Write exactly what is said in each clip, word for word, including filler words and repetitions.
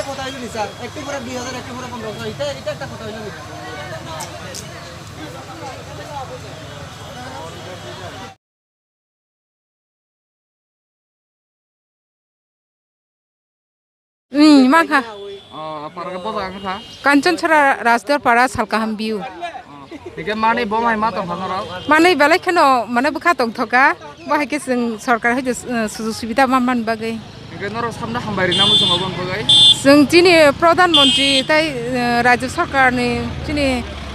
কথা হইলো নি স্যার? একটু পরে দুই হাজার, একটু পরে পনেরোশো, এটা, এটা একটা কথা হইলো নি? Hmm, mankha. Oh, para ke bosa ang kha. Kanchanchara Rajdarpara Salkaham view. Oh. Hingke mani bo mai ma tong kha norok? Mani belai kheno mane bwkha tong thoka. Bo hai khe chwng sorkar hai je, eh, sujog subida ma man bagwi. Hingke norok samno hambai rina muchungo bon bagwi? Chwng chini Pradhan Mantri tai, eh, Rajya Sarkar ni chini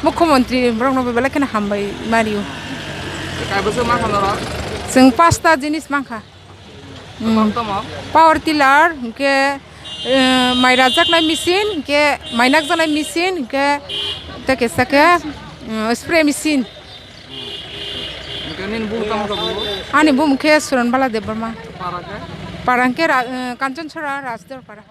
Mukhyamantri borok no belai kheno hambai ma rio. Kaibwswk ma kha norok? Chwng pasta jinis mankha. Tamo, tamo? Power tiller, hingke, eh, mai rajaknai machine, hingke mai nakjaknai machine, hingke tei kisa khe, mm, spray machine. Hingke nini bumu tamo kha bumu? Ani bumu khe Suranbala Debbarma. Para khe? Para hingke Ra-, eh, Kanchanchara Rajdarpara.